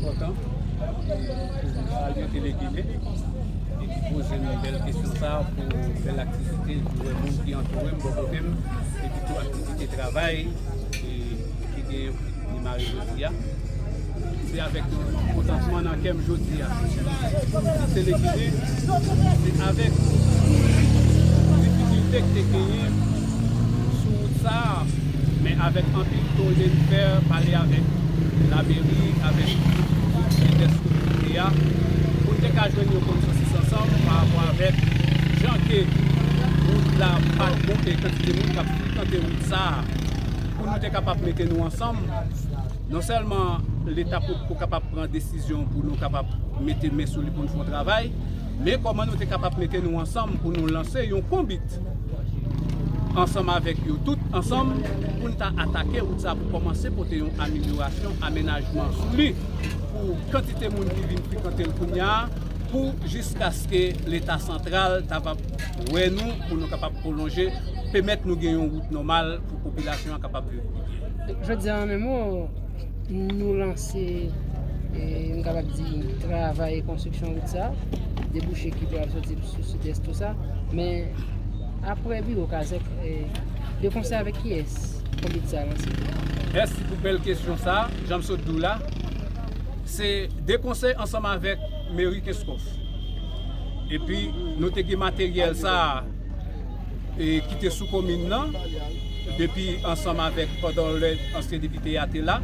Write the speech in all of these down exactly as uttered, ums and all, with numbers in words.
Kontan, e, pou salye Tele Ginen, e ki poze m bèl kesyon sa a pou bèl aktivite, pou wè moun ki antoure m, bò kote m, epi tou aktivite travay, e, ki gen demare jodi a. Se avèk yon kontantman nan kè m jodi a. Tele Ginen, se avèk difikilte ki te genyen sou wout sa a, men avèk anpil to de fè, pale avèk lameri, avèk tout sekitè sou kote a, pou n te ka jwenn yon konsansis ansanm pa rapò avèk jan ke wout la pa t bon e kantite moun k ap frekante wout sa a. Pou nou te kapab mete nou ansanm, non sèlman Leta potko kapab pran desizyon pou nou kapab mete men sou li pou n fè yon travay, men kòman nou te kapab mete nou ansanm pou nou lanse yon konbit ansanm avèk yo tout ansanm pou n ta atake wout sa pou kòmanse pote yon amelyorasyon, amenajman sou li pou kantite moun ki vin frekante l kounye a, pou jiskaske Leta santral ta va wè nou pou nou kapab pwolonje, pèmèt nou gen yon wout nòmal pou popilasyon an kapab viv. Jodi a, an menm mo, nou lanse, e, nou kapab di, travay konstriksyon wout sa, debouche ki pral soti sou sidès tou sa, men apre biwo Kazèk, e, de konsè avèk kiyès konbit sa lanse? Mèsi pou bèl kesyon sa, jan m sot di w la, se de konsè ansanm avèk meri Kenskòf. Epi nou te gen materyèl sa a, e, ki te sou komin nan, depi ansanm avèk pandan lè ansyen depite a te la.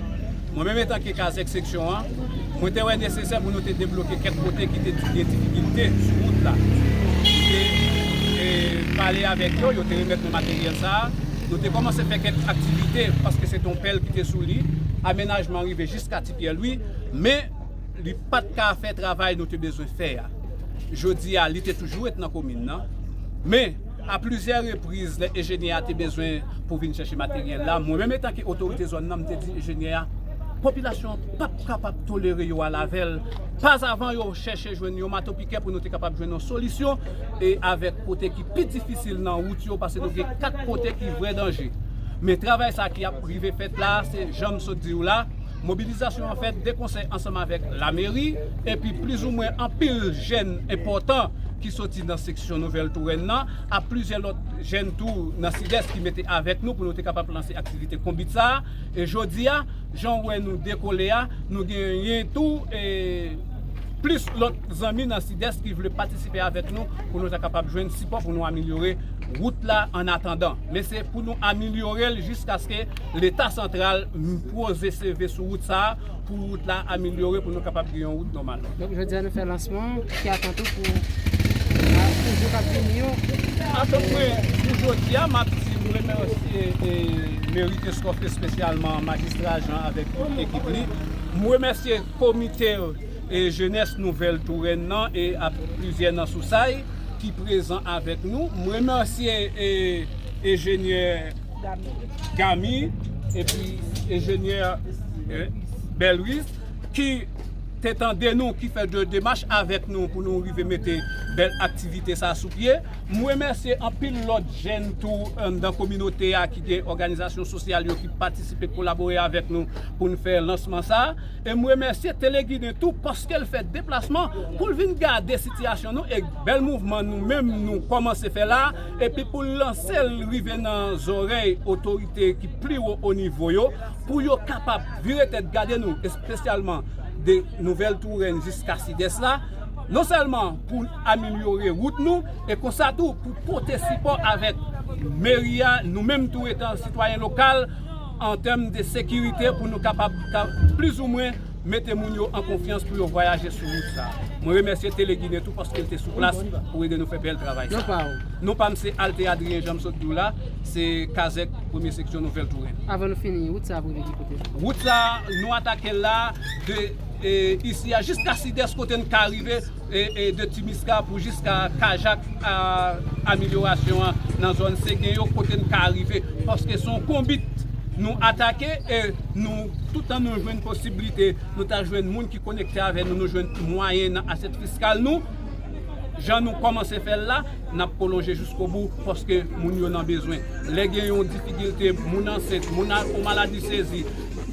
Mwen menm etanke Kazèk seksyon an, mwen te wè nesesè pou nou te debloke kèk kote ki te gen difikilte sou wout la. Nou te, e, pale avèk yo, yo te remèt nou materyèl sa a. Nou te kòmanse fè kèk aktivite paske se te yon pèl ki te sou li. Amenajman rive jiska Ti Pyè Lwi, men li pa t ka fè travay nou te bezwen fè a. Jodi a, li te toujou ret nan komin nan. Men, a plizyè repriz, lè enjenyè a te bezwen pou vin chèche materyèl la, mwen menm etanke otorite zòn nan, m te di enjenyè a, popilasyon an p ap kapab tolere yo al avè l, pa avan yo chèche jwenn yon matopikè pou nou te kapab jwenn yon solisyon, e avèk kote ki pi difisil nan wout yo, paske nou gen kat kote ki vrè danje. Men travay sa ki ap rive fèt la, se jan m sot di w la, mobilizasyon an fèt de konsè ansanm avèk lameri, epi plizoumwen anpil jèn enpòtan ki soti nan seksyon Nouvèl Tourèn nan, ak plizyè lòt jèn tou nan Sidès ki mete avèk nou pou nou te kapab lanse aktivite konbit sa a. E jodi a, jan w wè nou dekole a, nou genyen tou, e, plis lòt zanmi nan Sidès ki vle patisipe avèk nou pou nou ta kapab jwenn sipò pou nou amelyore wout la annatandan. Men se pou nou amelyore l jiskaske Leta santral poze seve sou wout sa a, pou wout la amelyore, pou nou kapab gen yon wout nòmal. Donk, jodi a, nou fè lansman, ki atant ou pou, pou jou k ap vini yo? Atant mwen, pou jodi a, m ap di, m remèsye, e, meri Kenskòf espesyalman, majistra Jean avèk tout ekip li. M remèsye komite, e, jenès Nouvèl Tourèn nan e ak plizyè nan Sousay ki prezan avèk nou. M remèsye, e, enjenyè Gami, epi enjenyè, e, Belris, ki te tande nou, ki fè de demach avèk nou pou nou rive mete bèl aktivite sa sou pye. M remèsye anpil lòt jèn tou anndan kominote a ki gen òganizasyon sosyal yo ki patisipe kolabore avèk nou pou n fè lansman sa. E m remèsye Tele Ginen tou paske l fè deplasman pou l vin gade sitiyasyon nou e bèl mouvman nou menm nou kòmanse fè la, epi pou l lanse l rive nan zòrèy otorite ki pi wo o nivo yo, pou yo kapab vire tèt gade nou, espesyalman de Nouvèl Tourèn jiska Sidès la, non sèlman pou amelyore wout nou, e konsa tou pou pote sipò avèk meri a, nou menm tou etan sitwayen lokal, an tèm de sekirite, pou nou kapab ka, plizoumwen mete moun yo an konfyans pou yo vwayaje sou wout sa. Mwen remèsye Tele Ginen tou paske l te sou plas pou ede nou fè bèl travay sa. Non pa w? Non pa m se Alte Adrien, jan m sot di w la, se Kazèk, premye seksyon Nouvèl Tourèn. Avan nou fini, wout sa ap rive ki kote? Wout sa, nou atake l la de, e, isi a jiska Sidès kote n ka rive, e, e, de Timiska pou jiska Kajak, a, amelyorasyon an nan zòn Segen yo kote n ka rive. Paske se yon konbit nou atake e nou, toutan nou jwenn posiblite, nou ta jwenn moun ki konekte avè nou, nou jwenn mwayen nan asyèt fiskal nou. Jan nou kòmanse fè l la, n ap pwolonje jiskobou paske moun yo nan bezwen. Lè gen yon difikilte, moun ansent, moun a- yon maladi sezi,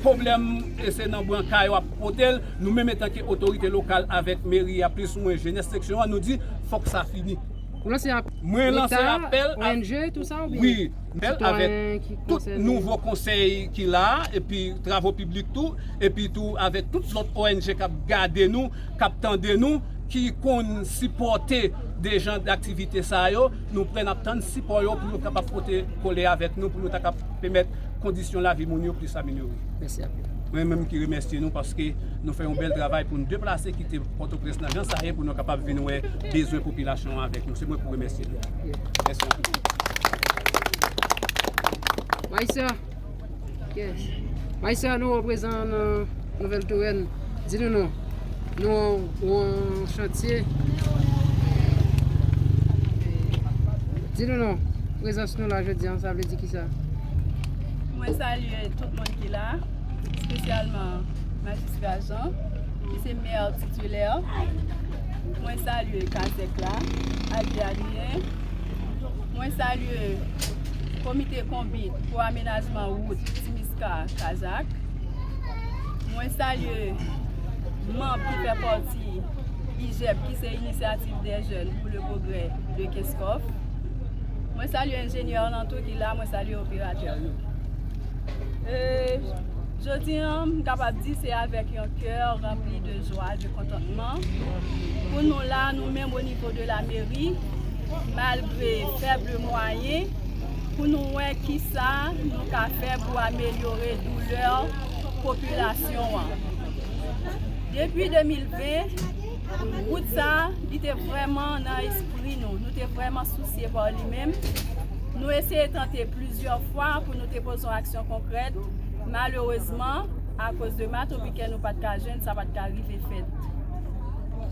pwoblèm e se nan branka yo ap pote l, nou menm etanke otorite lokal avèk meri a, plis ou mwen jenès seksyon an, nou di fòk sa fini. Ou lanse ap- Mwen lanse Leta, apèl a- O N G, tou sa, oubyen wi, apèl avèk sitwayen ki tout konsène? Nouvo konsèy ki la, epi travo piblik tou, epi tou avèk tout lòt O N G k ap gade nou, k ap tande nou, ki konn sipòte de jan d aktivite sa yo, nou prè n ap tann sipò yo pou yo kapab pote kole avèk nou, pou nou ta kap pèmèt kondisyon lavi moun yo plis amelyore. Mèsi anpil. Mwen menm ki remèsye nou paske nou fè yon bèl travay pou nou deplase kite Pòtoprens nan jan sa ye pou nou kapab vin wè bezwen popilasyon an avèk nou. Se mwen pou remèsye nou. Mèsi anpil. Maïssa. Yes. Maïssa, nou wè w prezan nan Nouvèl Torèn. Di nou non. Nou an chantye. Di nou non. Prezans nou la jodi an, sa vle di kisa? Mwen salye tout moun ki la, espesyalman Majistra Jean, ki se mè titilè. Mwen salye Kazèk la, Albi Adrien. Mwen salye Komite Konbit pou Amenajman Wout Timiska Kazak. Mwen salye manm ki fè pati IJEP, ki se Initiative des Jeunes pour le Progrès de Kenskòf. Mwen salye enjenyè nan tou ki la, mwen salye operatè yo. E, jodi an, m kapab di se avèk yon kè ranpli de jwa, de kontantman, pou nou la, nou menm o nivo de la meri, malgre fèb mwayen, pou nou wè kisa nou ka fè pou amelyore doulè popilasyon an. Depi de mil ven, wout sa, li te vrèman nan espri nou. Nou te vrèman sousye pa li menm. Nou eseye tante plizyè fwa pou nou te poze yon aksyon konkrèt. Malerezman, akoz de mato pikè, nou pa t ka jwenn, sa pa t ka rive fèt.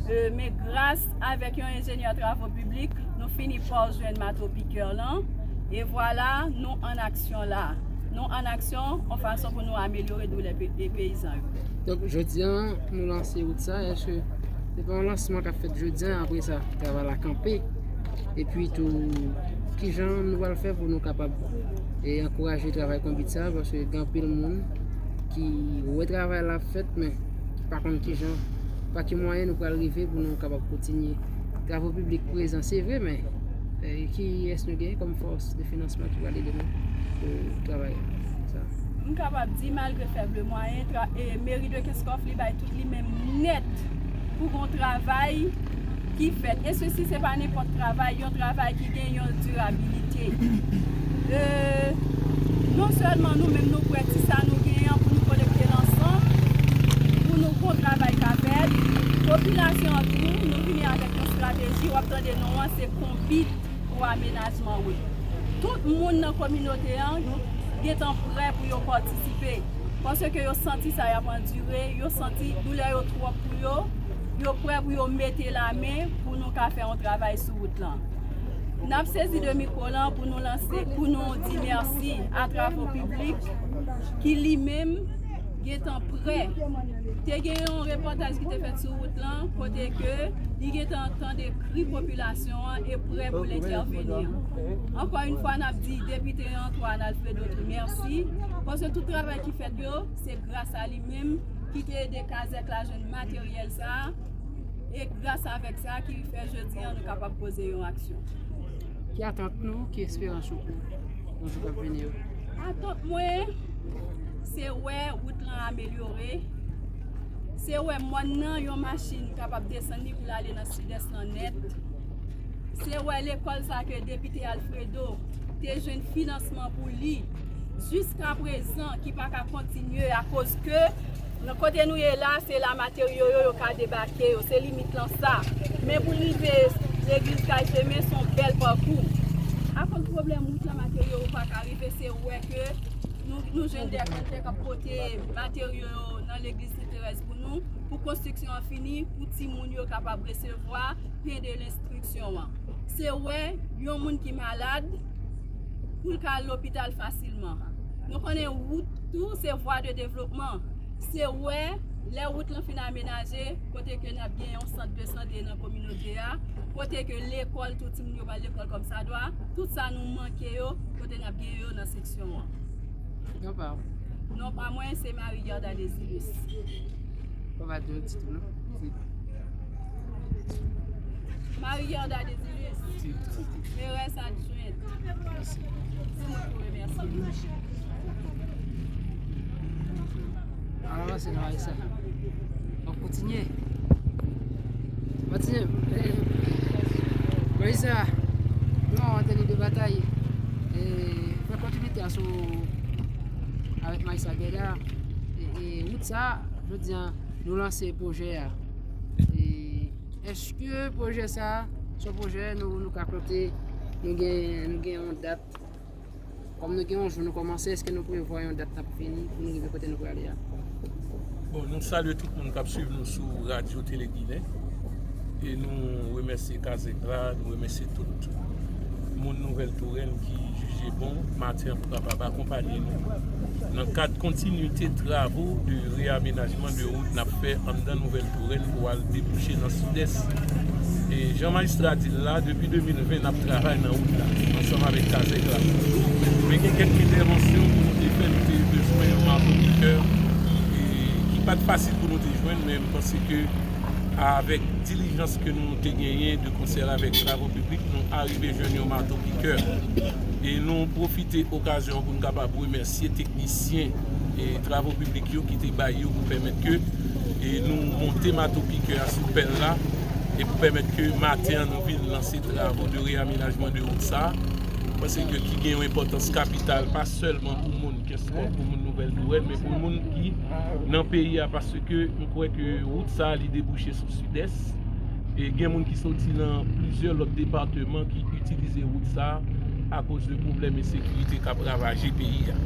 E, men gras avèk yon enjenyè travo piblik, nou fini pa jwenn mato pikè lan. E vwala, nou an aksyon la. Nou an aksyon, yon fason pou nou amelyore doulè pe- e peyizan yo. Donk, jodi an, nou lanse wout sa, èske se pa yon lansman k ap fèt jodi an, apre sa, travay la kanpe? Epi tou, kijan nou pral fè pou nou kapab, e, ankouraje travay konbit sa, paske gen anpil moun ki wè travay la ap fèt, men ki pa konn kijan, pa ki mwayen nou pral rive pou nou kapab kontinye. Travo piblik prezan, se vre, men, e, kiyès nou gen kòm fòs de finansman ki pral ede nou pou travay sa? M kapab di, malgre fèb mwayen, tra- e, meri de Kenskòf, li bay tout li menm nèt pou gon travay ki fèt. E sesi, se pa nenpòt travay, yon travay ki gen yon dirabilite. E, non sèlman nou menm nou prè ti sa nou genyen an pou nou kolekte l ansanm, pou nou gon travay ka fèt, popilasyon an tou, nou vini avèk yon estrateji, w ap tande non an, se Konbit pou Amenajman Wout. Tout moun nan kominote an gentan prè pou yo patisipe, paske yo santi sa y ap andire, yo santi doulè yo twòp pou yo, yo prè pou yo mete lamen pou nou ka fè yon travay sou wout lan. N ap sezi de mikwo lan pou nou lanse, pou nou di mèsi a Travo Piblik ki li menm gentan prè. Te gen yon repòtaj ki te fèt sou wout lan, kote ke li gentan tande kri popilasyon an e prè pou l entèveni. Ankò yon fwa, n ap di depite Antoine Alfredo tou mèsi, paske tout travay ki fèt yo, se gras a li menm ki te ede Kazèk la jwenn materyèl sa a, e gras avèk sa ki fè jodi an nou kapab poze yon aksyon. Ki atant nou, ki esperans ou pou nan jou k ap vini yo? Atant mwen, se wè wout lan amelyore, se wè mòn nan yon machin kapab desann li pou l ale nan sidès lan nèt, se wè lekòl sa ke depite Alfredo te jwenn finansman pou li, jiskaprezan ki pa ka kontinye akoz ke nan kote nou ye la, se la materyo yo, yo ka debake yo, se limit lan sa. Men pou rive legliz Kay Semen, se yon bèl pakou. Akoz pwoblèm wout lan, materyo yo pa ka rive, se wè ke nou, nou jwenn de kontè k ap pote materyo yo nan legliz Sent Terèz pou nou, pou konstriksyon an fini, pou timoun yo kapab resevwa pen de lenstriksyon an. Se wè yon moun ki malad, pou l ka al lopital fasilman. Nou konnen wout tou se vwa de devlopman. Se wè Lè wout lan fin amenaje, kote ke n ap gen yon sant de sante nan kominote a, kote ke lekòl, tout timoun yo pral lekòl kòmsadwa, tout sa nou manke yo, kote n ap gen yo nan seksyon an. Non pa w. Non pa mwen, se Marie Gerda Désilus. Ou pa di yon ti tou, non? Marie Gerda Désilus, merès adjwent. Se mwen ki remèsye. An avanse nan Marissa. An kontinye. Kontinye. Marissa. Non, an teni de batay. E, fè kontinite a sou avèk Marissa Gerda. E, e, wout sa, jodi a, nou lanse pwojè a. E, èske pwojè sa, se yon pwojè nou, nou ka konte, nou gen, nou gen yon dat? Kòm nou gen yon jou nou kòmanse, èske nou prevwa yon dat n ap fini pou nou rive kote nou prale a? Bon, nou salye tout moun k ap swiv nou sou Radyo Tele Ginen. E nou remèsye Kazèk la, nou remèsye tout moun Nouvèl Tourèn ki jije bon maten an pou kapab akonpanye nou nan kad kontinite travo de reamenajman de wout n ap fè anndan Nouvèl Tourèn pou al debouche nan Sidès. E jan majistra di l la, depi de mil ven, n ap travay nan wout la, ansanm avèk Kazèk la. Men gen kèk entèvansyon pou nou te fè, nou te bezwen yon mato pikè, e ki pa t fasil pou nou te jwenn, men m panse ke avèk dilijans ke nou te genyen de konsè avèk travo piblik, nou arive jwenn yon mato pikè. E nou pwofite okazyon an pou n kapab remèsye teknisyen e travo piblik yo ki te bay yo pou pèmèt ke, e nou monte mato pikè a sou pèl la, e pou pèmèt ke maten an nou vin lanse travo de reamenajman de wout sa a. Paske ki gen yon enpòtans kapital, pa sèlman pou moun Kèskòf, pou moun Nouvèl Tourèn, men pou moun ki nan peyi a, paske m kwè ke wout sa a, li debouche sou Sidès. E gen moun ki soti nan plizyè lòt depatman ki itilize wout sa a akoz de pwoblèm ensekirite k ap ravaje peyi a.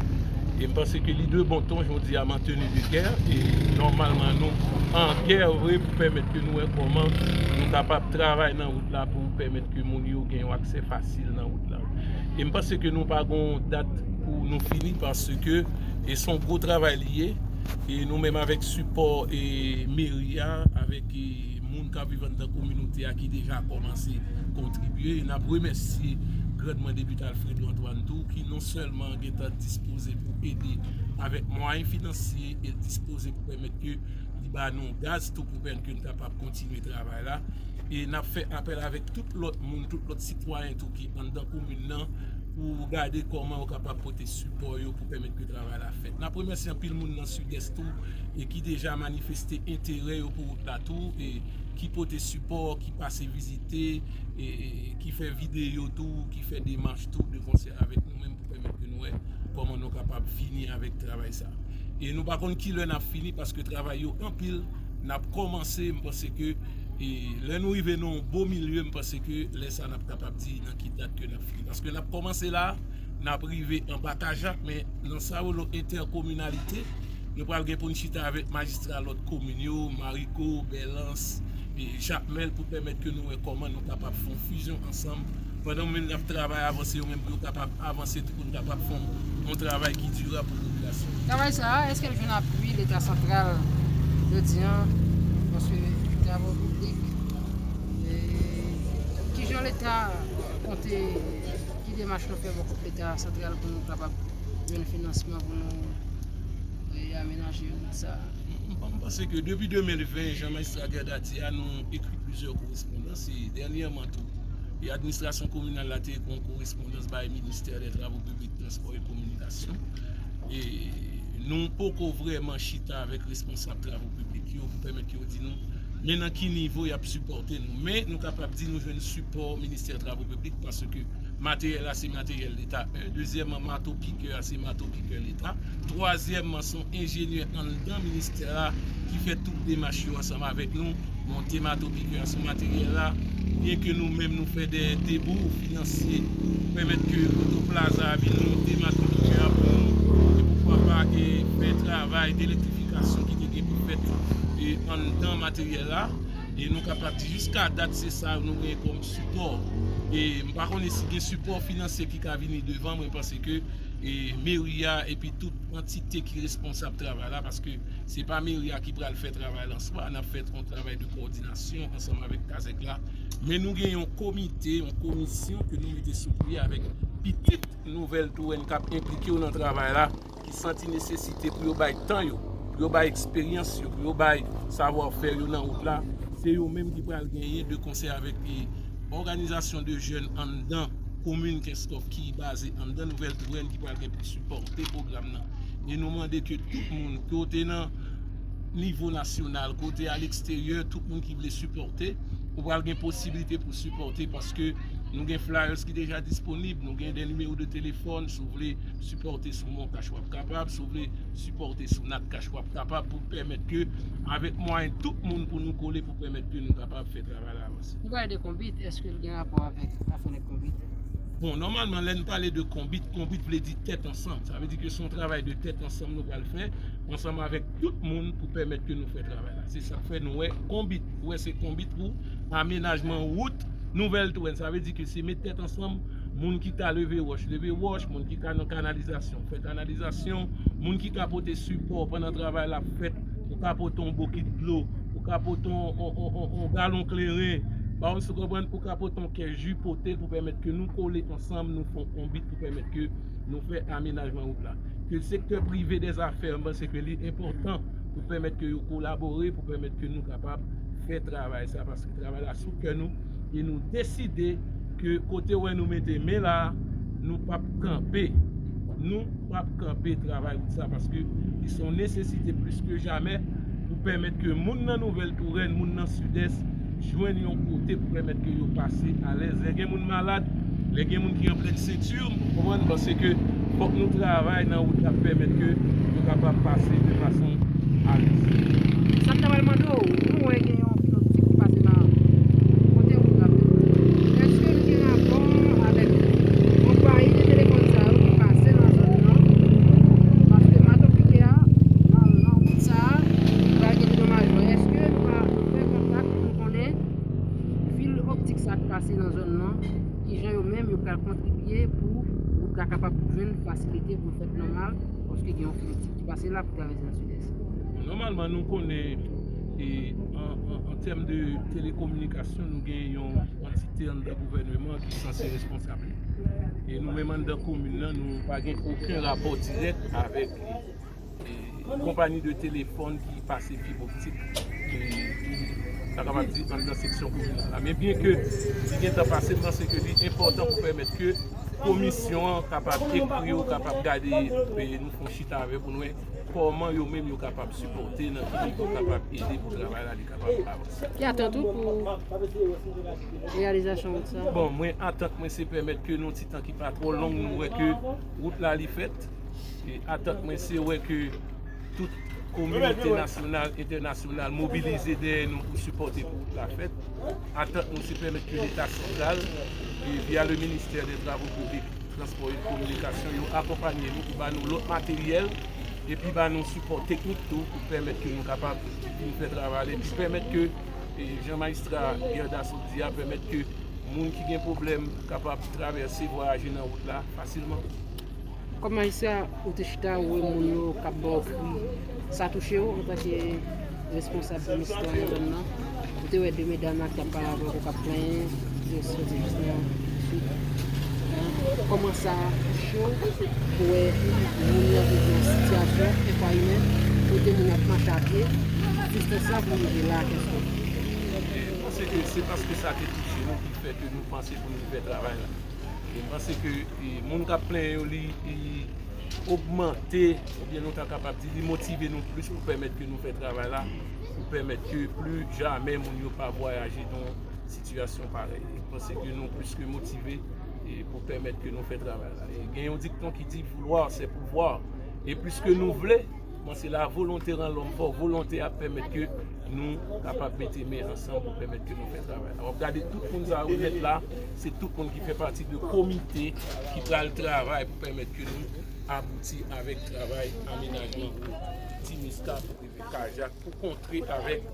E m panse ke li de bon ton, jodi a, m an teni de gè, e nòmalman nou an gè vre pou pèmèt ke nou wè kòman nou kapab travay nan wout la pou pèmèt ke moun yo gen yon aksè fasil nan wout la. E m panse ke nou pa gon dat pou nou fini, paske e se yon gwo travay li ye. E nou menm avèk sipò e meri a, avèk e moun k ap viv anndan kominote a ki deja kòmanse kontribye, e n ap remèsye grandman depite Alfredo Antoine tou, ki non sèlman gentan dispoze pou ede avèk mwayen finansye, e l dispoze pou pèmèt ke li ba nou gaz tou pou pèmèt ke n kapab kontinye travay la. E n ap fè apèl avèk tout lòt moun, tout lòt sitwayen tou ki anndan komin nan pou gade kòman yo kapab pote sipò yo pou pèmèt ke travay la fèt. N ap remèsye anpil moun nan Sidès tou e ki deja manifeste enterè yo pou wout la tou, e ki pote sipò, ki pase vizite, e, e ki fè videyo tou, ki fè demach tou de konsè avèk nou menm pou pèmèt ke nou wè kòman nou kapab fini avèk travay sa. E nou pa konn kilè n ap fini, paske travay yo anpil, n ap kòmanse, m panse ke, e, lè nou rive nan yon bon milye, m panse ke lè sa n ap kapab di nan ki dat ke n ap fini. Paske n ap kòmanse la, n ap rive anba Kajak, men nan sa yo rele entèkominalite, nou pral gen pou n chita avèk majistra lòt komin yo, Marigo, Bèlans, e Jakmèl, pou pèmèt ke nou wè kòman nou kapab fè yon fizyon ansanm. Pandan nou menm n ap travay avanse, yo menm pou yo kapab avanse tou, pou n kapab fè yon, yon travay ki dirab pou popilasyon. Travay sa a, èske l jwenn apui Leta santral jodi a? Paske travo piblik, e, kijan Leta konte, ki demach nou fè bò kot Leta santral pou nou kapab jwenn finansman pou nou, e, amenaje wout sa a? M, m panse ke depi de mil ven, jan majistra Gerda di a, nou ekri plizyè korespondans, e dènyèman tou, e administrasyon kominal la te ekri yon korespondans bay Ministè dè Travo Piblik, Transpò e Kominikasyon. E nou poko vrèman chita avèk responsab travo piblik yo pou pèmèt yo di nou, men nan ki nivo y ap sipòte nou. Men nou kapab di nou jwenn sipò Ministè Travo Piblik, paske materyèl la se materyèl Leta. En, dezyèmman, mato pikè a se mato pikè Leta. Twazyèmman, se yon enjenyè anndan ministè a ki fè tout demach yo ansanm avèk nou, monte mato pikè a sou materyèl la. Byenke nou menm nou fè de debou finansye pou pèmèt ke Oto Plaza a vin monte mato pikè a pou nou, e poukwa pa, e, fè travay delektrifikasyon ki te gen pou fèt, e, anndan materyèl la. E nou kapab di jiska dat se sa nou gen kòm sipò. E m pa konnen si gen sipò finansye ki ka vini devan, mwen panse ke e, meri a epi tout antite ki responsab travay la, paske se pa meri a ki pral fè travay la an swa, n ap fè yon travay de kowòdinasyon ansanm avèk kazèk la. Men nou gen yon komite, yon komisyon ke nou mete sou pye avèk pitit Nouvèl Tourèn k ap enplike yo nan travay la, ki santi nesesite pou yo bay tan yo, pou yo bay eksperyans yo, pou yo bay savwafè yo nan wout la. Se yo menm ki pral genyen de konsè avèk, e, òganizasyon de jèn anndan komin Kenskòf ki baze anndan Nouvèl Tourèn ki pral gen pou sipòte pwogram nan. E nou mande ke tout moun, ke w te nan nivo nasyonal, ke w te a leksteryè, tout moun ki vle sipòte, ou pral gen posiblite pou sipòte paske nou gen flyers ki deja disponib, nou gen de nimewo de telefòn, si w vle sipòte sou MonCash w ap kapab, si w vle sipòte sou NatCash w ap kapab pou pèmèt ke avèk mwayen tout moun pou nou kole pou pèmèt ke nou kapab fè travay la avanse. Nou pale de konbit, èske l gen rapò avèk afè nèg konbit? Bon, nòmalman, lè n pale de konbit, konbit vle di tèt ansanm. Sa vle di ke se yon travay de tèt ansanm nou pral fè, ansanm avèk tout moun pou pèmèt ke nou fè travay la. Se sa k fè nou wè konbit. Ou wè se konbit pou amenajman wout Nouvèl Tourèn. Sa vle di ke se met tèt ansanm, moun ki ka leve wòch, leve wòch, moun ki ka nan kanalizasyon, fè kanalizasyon, moun ki ka pote sipò pandan travay la ap fèt, ou ka pote yon bokit dlo, ou ka pote yon, yon, yon, yon, yon galon kleren, ba w si w konprann, ou ka pote yon kè ji pote l pou pèmèt ke nou kole ansanm, nou fè yon konbit pou pèmèt ke nou fè amenajman wout la. Ke sektè prive dèzafè, m panse ke li enpòtan pou pèmèt ke yo kolabore, pou pèmèt ke nou kapab fè travay sa, paske travay la sou kè nou, e nou deside ke kote w wè nou mete men la, nou p ap kanpe. Nou p ap kanpe travay wout sa, paske li se yon nesesite plis ke jamè pou pèmèt ke moun nan Nouvèl Tourèn, moun nan Sidès, jwenn yon kote pou pèmèt ke yo pase alèz. Lè gen moun malad, lè gen moun ki an plèn sekti, ou konprann, m panse ke fòk nou travay nan wout la pou pèmèt ke yo kapab pase de fason alèz. Sa m ta pral mande w, nou wè gen yon fil optik ki pase nan kote wout la. Èske l gen rapò avèk konpayi de telefòn sa yo ki pase nan zòn nan? Paske mato pike a, nan, nan wout sa a, pral gen dedomajman. Èske nou ka fè kontak pou nou konnen fil optik sa k pase nan zòn nan, kijan yo menm yo pral kontribye pou wout la kapab jwenn fasilite pou l fèt nòmal, paske gen yon fil optik ki pase la pou travèse nan Sidès? Nòmalman, nou konnen, e, an, an, an tèm de telekominikasyon, nou gen yon antite anndan gouvèneman ki sanse responsab li. E nou menm anndan komin nan, nou pa gen okenn rapò dirèk avèk e, konpayi de telefòn ki pase fib optik, e, ki, sa kapab di, anndan seksyon kominal la. Men byen ke li gentan pase, m panse ke li enpòtan pou pèmèt ke komisyon an kapab ekri yo, kapab gade, e, nou fè yon chita avè yo pou nou wè kòman yo menm yo kapab sipòte, nan ki nivo yo kapab ede pou travay la, li kapab avanse. Ki atant ou pou reyalizasyon wout sa? Bon, mwen, atant mwen, se pèmèt ke nan ti tan ki pa twò long, nou wè ke wout la, li fèt. E atant mwen se wè ke tout kominote nasyonal, entènasyonal mobilize dèyè nou pou sipòte pou wout la fèt. Atant nou se pèmèt ke Leta santral, e via le ministère des Travaux Publics, Transpò e Kominikasyon, yo akonpanye nou pou ba nou lòt materyèl, epi ba nou sipò teknik tou pou pèmèt ke nou kapab vin fè travay la, epi pèmèt ke, e, jan majistra Guerdas di a, pèmèt ke moun ki gen pwoblèm kapab travèse, vwayaje nan wout la fasilman. Kòm majistra, ou te chita, ou wè moun yo k ap ba w kri, sa touche w antanke responsab pou nou sitwayen zòn nan? Ou te wè de medam la ki t ap pale avè w, k ap plenyen, yo soti jis nan sou. Kòman sa touche w pou wè moun yo nan yon sitiyasyon enfwa imèn, kote moun ap mache a pye, distans la pou rive la, kèske? E, m panse ke se paske sa te touche nou ki fè ke nou panse pou nou fè travay la. E m panse ke, e, moun k ap plenyen yo, li, li ogmante, oubyen nou ta kapab di, li motive nou plis pou pèmèt ke nou fè travay la, pou pèmèt ke pli jamè moun yo pa vwayaje nan yon sitiyasyon parèy. E m panse ke nou plis ke motive, e, pou pèmèt ke nou fè travay la. E gen yon dikton ki di, vouloir, c'est pouvoir. E plis ke nou vle, bon, se la volonté rend l'homme fort. Volonte a pèmèt ke nou kapab mete men ansanm pou pèmèt ke nou fè travay la. W ap gade tout moun sa yo nèt la, se tout moun ki fè pati de komite ki pral travay pou pèmèt ke nou abouti avèk travay amenajman wout Timista pou rive Kajak pou kontre avèk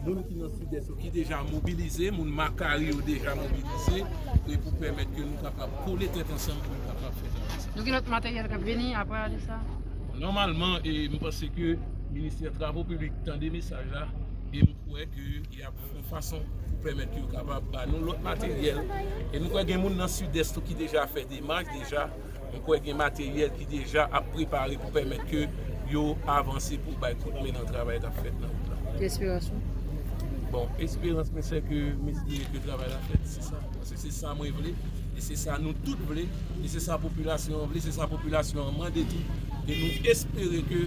Moun ki nan Sidès yo ki deja mobilize, moun Makari yo deja mobilize, e pou pèmèt ke nou kapab kole tèt ansanm pou nou kapab fè travay sa. Nou gen lòt materyèl k ap vini apre de sa? Nòmalman, e m panse ke Ministè Travo Piblik tande mesaj la, e m kwè ke y ap fè yon fason pou pèmèt ke yo kapab ba nou lòt materyèl. E m kwè gen moun nan Sidès tou ki deja fè demach deja. M kwè gen materyèl ki deja ap prepare pou pèmèt ke yo avanse pou bay kout men nan travay k ap fèt nan wout la. Ki esperans ou? Bon, esperans mwen se ke m espere ke travay la fèt, se sa. Paske se sa mwen vle, e se sa nou tout vle, e se sa popilasyon an vle, se sa popilasyon an mande tou. E nou espere ke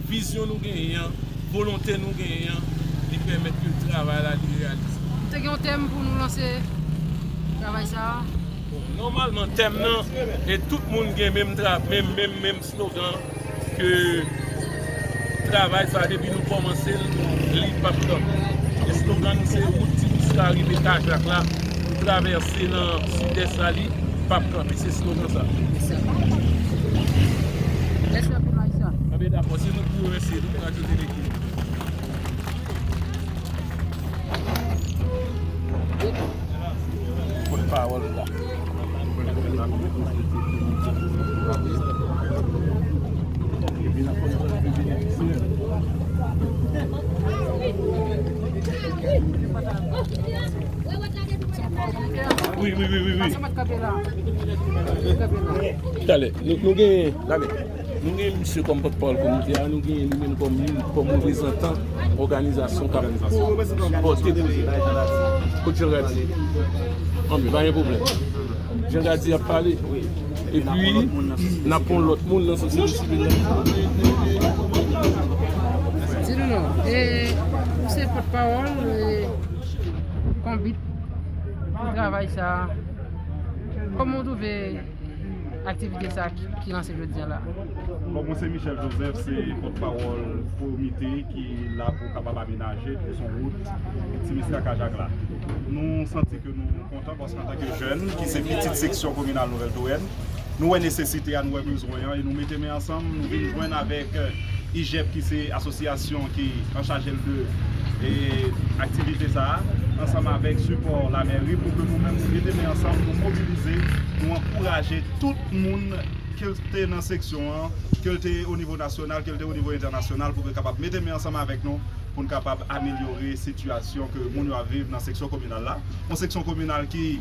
vizyon nou genyen an, volonte nou genyen an, li pèmèt ke travay la li reyalize. Ou te gen yon tèm pou nou lanse travay sa a? Bon, nòmalman, tèm nan, e tout moun gen menm tra-, menm, menm, menm slogan ke travay sa, depi nou kòmanse l, li p ap kanpe. E slogan nou se wout Ti Miska rive Kajak la, pou travèse nan Sidès la, li p ap kanpe. Se slogan sa. Mèsi anpil, Maïssa. Anben, dakò, se nou ki remèsye nou, Radio Tele Kilik. Pòtpawòl la. Wi, wi, wi, wi, wi. Talè, nou, nou gen, talè. Nou gen misye kòm pòtpawòl komite a, nou gen li menm kòm youn, kòm reprezantan òganizasyon k ap sipòte pwojè. Kot Jean Gady? Anben, pa gen pwoblèm. Jean Gady ap pale. Epi, n ap pran lòt moun nan sosyete sivil la. Di nou non. E, ou se pòtpawòl, e, Konbit pou travay sa a. Kòman w twouve aktivite sa a ki, ki lanse jodi a la? Bon, mwen se Michel Joseph, se pòtpawòl komite ki la pou kapab amenaje tout son wout Ti Miska Kajak la. Nou santi ke nou kontan paske antanke jèn ki se pitit seksyon kominal Nouvèl Torèn, nou wè nesesite a, nou wè bezwen an, e nou mete men ansanm, nou vin jwenn avèk, eh, IJEP ki se asosyasyon ki anchaj de, eh, aktivite sa a, ansanm avèk sipò lamèri pou ke nou menm nou mete men ansanm, nou mobilize, nou ankouraje tout moun, ke l te nan seksyon an, ke l te o nivo nasyonal, ke l te o nivo entènasyonal, pou ke kapab mete men ansanm avèk nou, pou n kapab amelyore sitiyasyon ke moun yo ap viv nan seksyon kominal la. Yon seksyon kominal ki,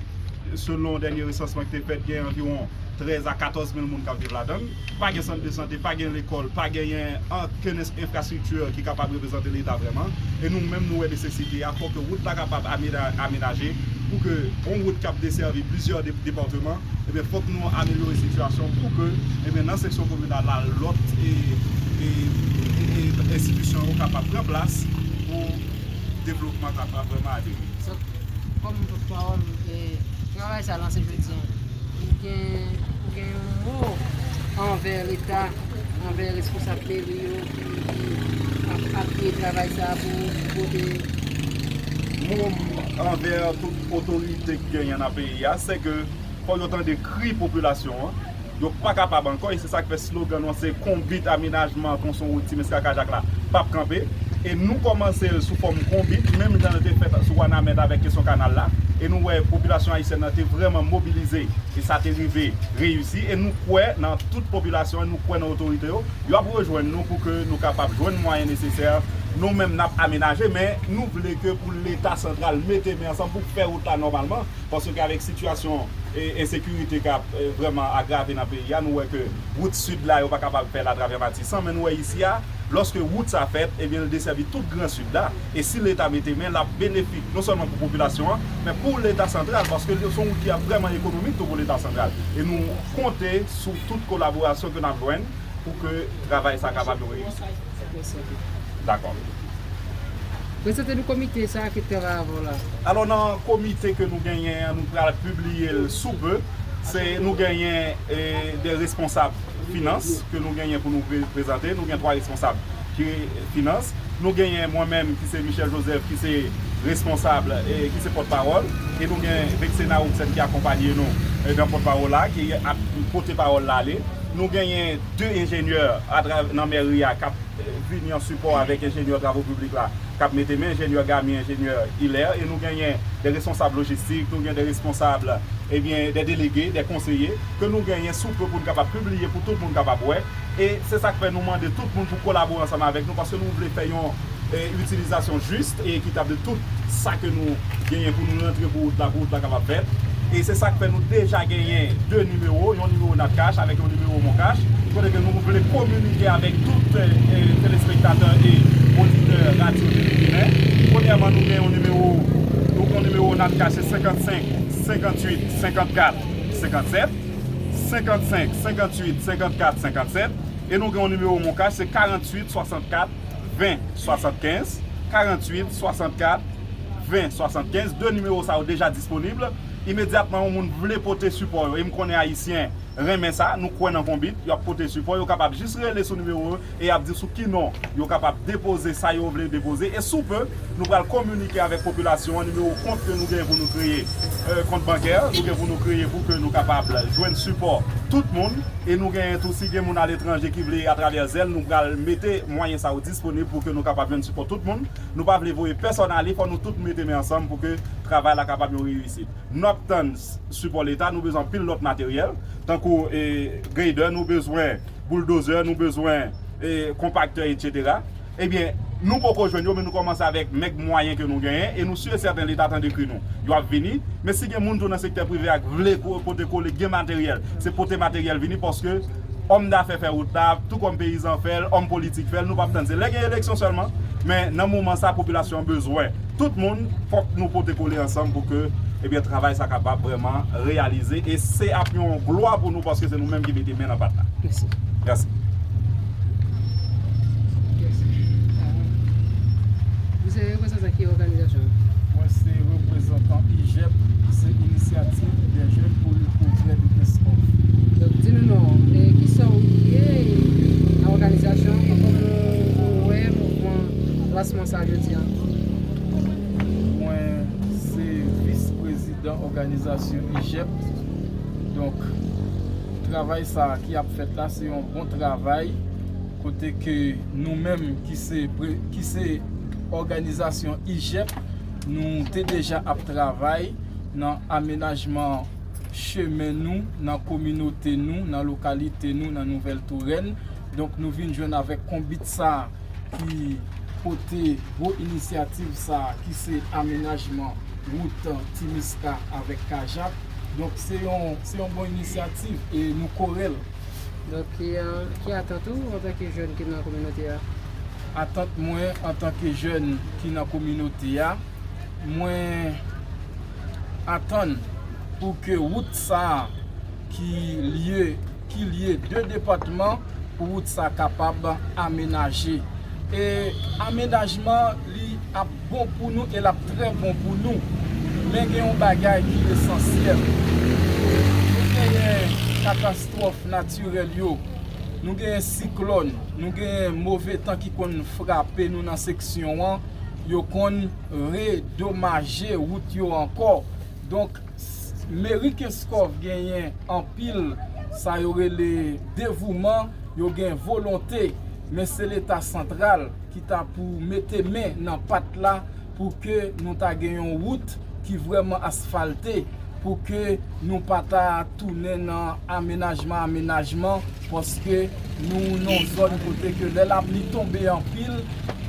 selon dènye resansman ki te fèt, gen anviwon trèz a katòz mil moun k ap viv ladan l. Pa gen sant de sante, pa gen lekòl, pa genyen okenn enfrastrikti ki kapab reprezante Leta vrèman. E nou menm, nou wè nesesite a, fò ke wout la kapab amena-, amenaje, pou ke yon wout k ap desèvi plizyè de-, depatman, ebyen, fòk nou amelyore sitiyasyon pou ke, ebyen, nan seksyon kominal la, lòt, e, e, e, e, enstitisyon yo kapab pran plas pou devlopman kapab vrèman ateri. Kòm pòtpawòl, e, travay sa lanse jodi a, ou gen, ou gen yon mo anvè Leta, anvè responsab meri yo ki, ki ap apiye travay sa pou pote? Mo m anvè tout otorite ki genyen nan peyi a, se ke fò yo tande kri popilasyon an. Yo pa kapab ankò, e se sa k fè slogan nou an se Konbit, amenajman tronson wout Ti Miska Kajak la p ap kanpe. E nou kòmanse l sou fòm konbit, menm jan l te fèt sou Wanament avèk kesyon kanal la. E nou wè popilasyon ayisyèn nan te vrèman mobilize, e sa te rive reyisi. E nou kwè nan tout popilasyon an, nou kwè nan otorite yo. Yo ap rejwenn nou pou ke nou kapab jwenn mwayen nesesè. Nou menm, n ap amenaje, men nou vle ke pou Leta santral mete men ansanm pou fè wout la nòmalman. Paske avèk sitiyasyon, e, ensekirite k ap, e, vrèman agrave nan peyi a, nou wè ke wout sid la, yo pa kapab fè l atravè Matisan, men nou wè isi a, lòske wout sa fèt, ebyen, l desèvi tout Gran Sid la. E si Leta mete men, l ap benefik non sèlman pou popilasyon an, men pou Leta santral, paske se yon wout ki ap vrèman ekonomik tou pou Leta santral. E nou konte sou tout kolaborasyon ke n ap jwenn pou ke travay sa kapab reyisi. Dakò. Prezante nou komite sa a ki t travay avè w la. Alò, nan komite ke nou genyen an, nou pral pibliye l sou pe. Se, nou genyen, e, de responsab finans ke nou genyen pou nou pre-, prezante. Nou gen twa responsab ki finans. Nou genyen mwen menm ki se Michel Joseph ki se responsab, e, ki se pòtpawòl. E nou gen Vexena Roxanne ki akonpaye nou, e, nan pòtpawòl la, ki ap pote pawòl la ale. Nou genyen de enjenyè atrav-, nan mèri a k ap, e, vini an sipò avèk enjenyè travo piblik la, k ap mete men, enjenyè Gamy, enjenyè Hilaire, e nou genyen de responsab lojistik, nou gen de responsab, ebyen, de delege, de konseye, ke nou genyen sou pe pou n kapab pibliye, pou tout moun kapab wè. E se sa k fè nou mande tout moun pou kolabore ansanm avèk nou, paske nou vle fè yon, e, itilizasyon jis e ekitab de tout sa ke nou genyen pou nou rantre pou wout la, pou wout la kapab fèt. E se sa k fè nou deja genyen de nimewo, yon nimewo Natcash avèk yon nimewo Moncash, kote ke nou vle kominike avèk tout, e, e, telespektatè e oditè Radyo Tele Ginen. Premyèman, nou gen yon nimewo, nou gen yon nimewo Natcash, se senkannsenk, senkantuit, senkannkat, senkannsèt, senkannsenk, senkantuit, senkannkat, senkannsèt. E nou gen yon nimewo Moncash, se karanntuit, swasannkat, ven, swasannkenz, karanntuit, swasannkat, ven, swasannkenz. De nimewo sa yo deja disponib. Imedyatman, yon moun vle pote sipò yo, e m konnen Ayisyen renmen sa, nou kwè nan konbit, y ap pote sipò, yo kapab jis rele sou nimewo yo e y ap di sou ki non yo kapab depoze sa yo vle depoze. E sou pe, nou pral kominike avèk popilasyon an nimewo kont ke nou gen pou nou kreye, e, kont bankè, nou gen pou nou kreye pou ke nou kapab jwenn sipò tout moun. E nou genyen tou, si gen moun aletranje ki vle atravè Zelle, nou pral mete mwayen sa yo disponib pou ke nou kapab jwenn sipò tout moun. Nou pa vle voye pèsòn ale, fò nou tout mete men ansanm pou ke travay la kapab yon reyisit. Nou ap tann s-, sipò Leta, nou bezwen anpil lòt materyèl, tankou, e, grader, nou bezwen bouldozè, nou bezwen, e, konpaktè, etsetera. Ebyen, nou poko jwenn yo, men nou kòmanse avèk mèg mwayen ke nou genyen, e nou si e sèten Leta tande kri nou. Yo ap vini, men si gen moun tou nan sektè prive a k vle ko-, pote kole, gen materyèl, se pote materyèl vini, paske òm dafè fè wout la, tou kòm peyizan fè l, òm politik fè l, nou p ap tann. Se lè gen eleksyon sèlman, men nan moman sa, popilasyon an bezwen tout moun, fòk nou pote kole ansanm pou ke, ebyen, travay sa kapab vrèman reyalize. E se ap yon glwa pou nou, paske se nou menm ki mete men nan pat la. Mèsi. Mèsi. Ou se reprezantan ki òganizasyon? Mwen se reprezantan IJEP, ki se Initiative des Jeunes pour le Progrès de Kenskòf. Donk, di nou non, e kisa w ye nan òganizasyon, e kòman w wè mouvman lansman sa jodi a? Mwen se vis prezidan òganizasyon IJEP. Donk, travay sa a ki ap fèt la, se yon bon travay, kote ke nou menm ki se pre-, ki se òganizasyon IJEP, nou te deja ap travay nan amenajman chemen nou, nan kominote nou, nan lokalite nou, nan Nouvèl Tourèn. Donk, nou vin jwenn avèk konbit sa a ki pote gwo inisyativ sa a, ki se amenajman wout Timiska avèk Kajak. Donk, se yon, se yon bon inisyativ e nou kore l. Donk, ki, e, ki atant ou antanke jèn ki nan kominote a? Atant mwen antanke jèn ki nan kominote a, mwen atann pou ke wout sa a ki lye, ki lye de depatman, pou wout sa a kapab amenaje. E amenajman, li ap bon pou nou e l ap trè bon pou nou. Men gen yon bagay ki esansyèl. Nou genyen katastwòf natirèl yo, nou genyen siklòn, nou genyen move tan ki konn frape nou nan seksyon an, yo konn redomaje wout yo ankò. Donk, s-, meri Kenskòf genyen anpil sa yo rele devouman, yo gen volonte, men se Leta santral ki ta pou mete men nan pat la pou ke nou ta gen yon wout ki vrèman asfalte, pou ke nou pa ta tounen nan amenajman, amenajman, paske nou nan zòn kote ke lè lapli tonbe anpil,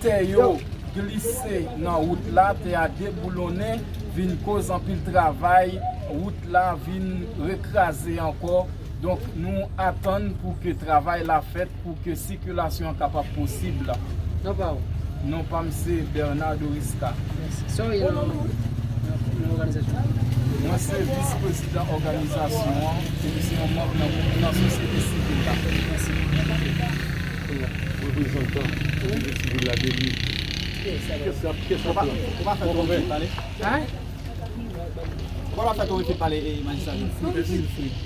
tè yo glise nan wout la, tè a deboulonnen, vin koz anpil travay, wout la vin rekraze ankò. Donk, nou atann pou ke travay la fèt, pou ke sikilasyon an kapab posib. Non pa w? Non pa m se Bernard Dorisca. Mèsi. Sa w ye nan, nan, nan òganizasyon? Mwen se vis prezidan òganizasyon an, e m se yon manm nan, nan sosyete sivil la. Mèsi. Reprezantan sosyete sivil la, deli. Kiyès sa? Kiyès k ap, kiyès k ap pran? Ou pa fè twò vit pale? Hein? Ou pa fè twò vit pale, e, majistra Jean?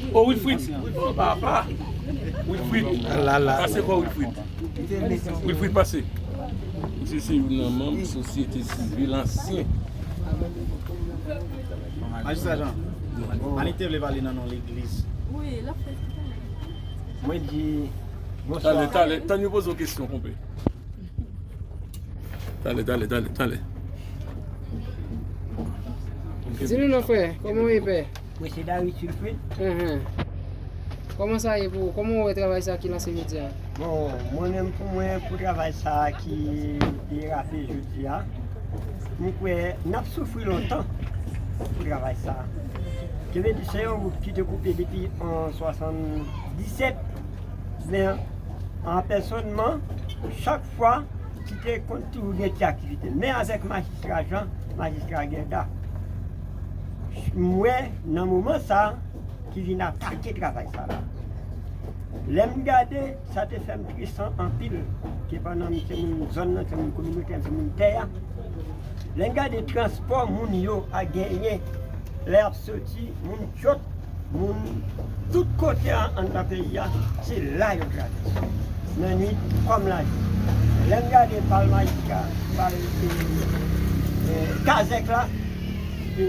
Oh, Wilfrid. Wilfrid, papa. Wilfrid. Ah là là. Pase kwa Wilfrid. Wilfrid, pase. Misye se youn nan manm sosyete sivil ansyen. Majistra Jean, Malik te vle pale nan non legliz. Wi, l ap fè. Mwen di, bonswa. Talè, talè, tann yo poze w kesyon, konpè. Talè, talè, talè, talè. Di nou non, frè, kòman w ye, pè? Mwen se Darius Wilfrid. Enhen. Kòman sa ye pou ou? Kòman w wè travay sa a ki lanse jodi a? Bon, mwen menm pou mwen, pou travay sa a ki derape jodi a, m kwè n ap soufri lontan pou travay sa a. Ki vle di, se yon wout ki te koupe depi an swasanndisèt, men an pèsonman, chak fwa ki te konn toujou gen ti aktivite. Men avèk majistra Jean, majistra Guerda, m wè nan moman sa a ki vin atake travay sa la. Lè m gade, sa te fè m tris anpil, ke pandan m se moun zòn nan, se moun kominote a, se moun tè a. Lè n gade transpò moun yo ap genyen, lè y ap soti, moun Tyòt, moun tout kote an, anndan peyi a, se la yo travèse. Nan nwit kòm lajounen. Lè n gade bal majistra, bal, e, e, kazèk la, e,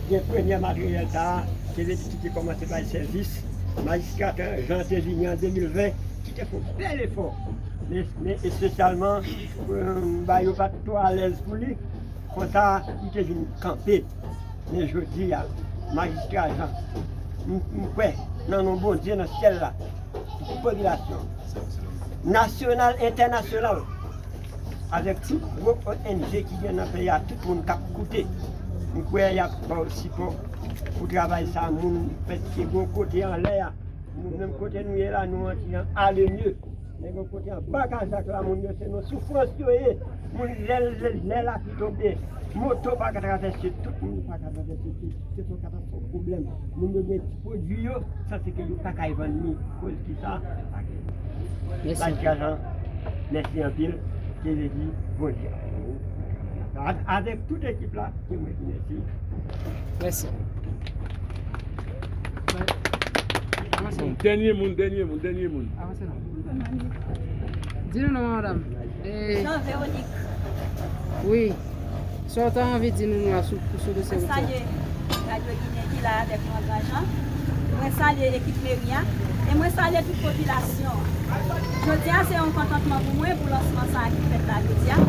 gen premyè materyèl sa a, ke vle di ki te kòmanse bay sèvis. Majistra Jean te vini an de mil ven, ki te fè yon bèl efò. Men, men espesyalman, e, ba yo pa t twò alèz pou li. Konsa, li te vin kanpe. Men jodi a, majistra Jean, m, m kwè nan non Bondye nan syèl la, pou popilasyon nasyonal, entènasyonal, avèk tout gwo O N G ki gen nan peyi a, tout moun k ap koute, m kwè y ap ba w sipò pou travay sa a, moun pèske gwo kote anlè a, nou menm kote nou ye la, nou antre nan ale mye. Nèg yo kote anba kazèk la, moun yo se nan soufrans yo ye. Moun lè, lè, lè lapli tonbe, moto pa ka travèse, tout moun pa ka travèse, se, se yon katastwòf pwoblèm. Moun yo gen ti pwodui yo, sanse ke yo pa ka vann li, koz ki sa, pa gen. Mèsi. Majistra Jean, mèsi anpil, ke vle di Bondye avèk tout ekip la, ke mwen di mèsi. Mèsi. Bon, dènye moun, dènye moun, dènye moun. Di nou non, madanm. E, Jean Véronique. Wi. Sa w ta anvi di nou, nou la sou, sou dosye wout sa? Mwen salye Radyo Ginen ki la avèk nou an gran jan. Mwen salye ekip meri a. E mwen salye tout popilasyon an. Jodi a, se yon kontantman pou mwen pou lansman sa a ki fèt la jodi a.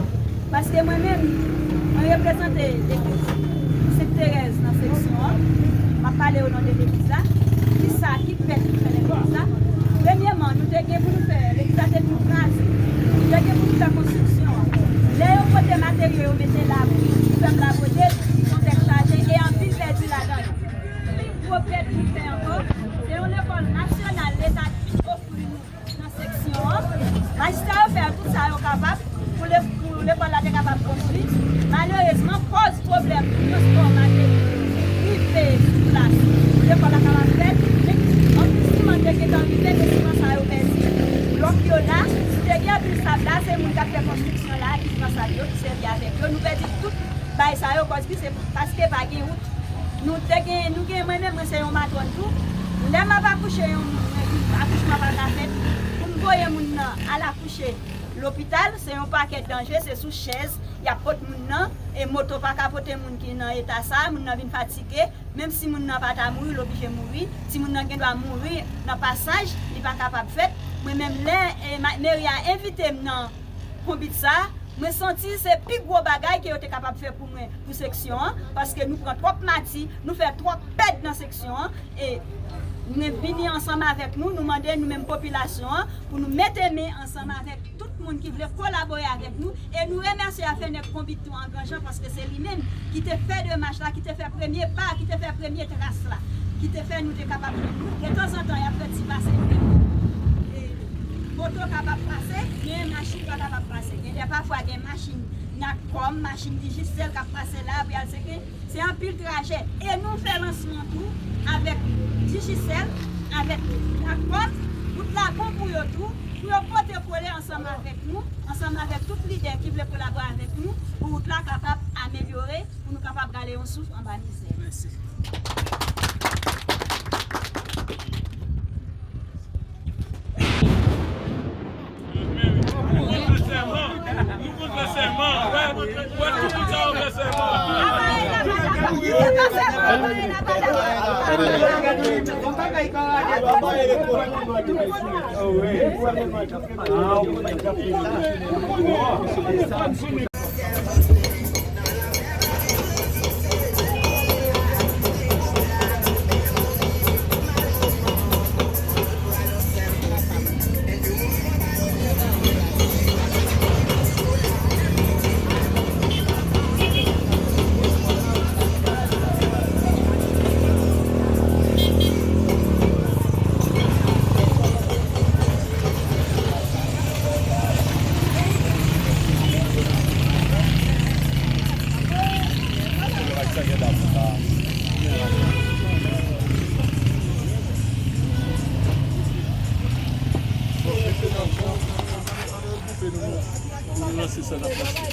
Paske mwen menm, mwen reprezante legliz Sent Terèz nan seksyon an. M ap pale o non de legliz la. Kisa ki pèt ki fè nan legliz la? Premyeman, nou te gen pou nou fè, legliz la te tou kraze. Nou te gen pou nou fè konstriksyon an. Lè yo pote materyo, yo mete la, pou fè m la pote, kontèks chaje, e anpil pèdi ladan yo. Pi gwo pèt nou fè ankò, se yon lekòl nasyonal leta ki ofri nou nan seksyon an. Majistra yo fè tout sa yo kapab pou le-, pou lekòl la te kapab konstwi. Malerezman, kòz pwoblèm transpò materyo rive sou plas pou lekòl la kapab fèt, men anpil siman te gentan rive, men siman sa yo pèdi. Blòk yo la, si te gen anpil sab la, se moun k ap fè konstriksyon la ki pran sab yo, ki sèvi avèk yo. Nou pèdi tout bay sa yo, kòz ki se paske pa gen wout. Nou te gen, nou gen, mwen menm, mwen se yon matwòn tou. Lè m ap akouche yon moun, mwen di akouchman pa ka fèt. Pou m voye moun nan al akouche lopital, se yon pakèt danje, se sou chèz y ap pot moun nan, e moto pa ka pote moun ki nan eta sa, moun nan vin fatige, menm si moun nan pa ta mouri, l oblije mouri. Timoun nan gen dwa mouri nan pasaj, li pa kapab fèt. Mwen menm, lè, e, ma-, meri a envite m nan konbit sa, mwen santi se pi gwo bagay ke yo te kapab fè pou mwen, pou seksyon an, paske nou pran twòp mati, nou fè twòp pèd nan seksyon an, e mwen vini ansanm avèk nou, nou mande nou menm popilasyon an pou nou mete men ansanm avèk tout moun ki vle kolabore avèk nou, e nou remèsye Afenèk Konbit tou an gran jan, paske se li menm ki te fè demach la, ki te fè premye pa, ki te fè premye tras la, ki te fè nou te kapab jwenn nou. Detanzantan, y ap fè ti pase, e, moto kapab pase, men machin pa kapab pase. Gen lè pafwa gen machin Natcom, machin Digicel k ap pase la, pou y al seke, se anpil trajè. E nou fè lansman tou avèk Digicel, avèk Natcom, wout la bon pou yo tou, pou yo pote kole ansanm avèk nou, ansanm avèk tout lidè ki vle kolabore avèk nou, pou wout la kapab amelyore, pou nou kapab rale yon souf anba mizè. Mèsi. Nou konn fè sèman. Nou konn fè sèman. Wè, wè, tout moun sa yo fè sèman. Bon, mete nan fon, nou lanse sa nan plas.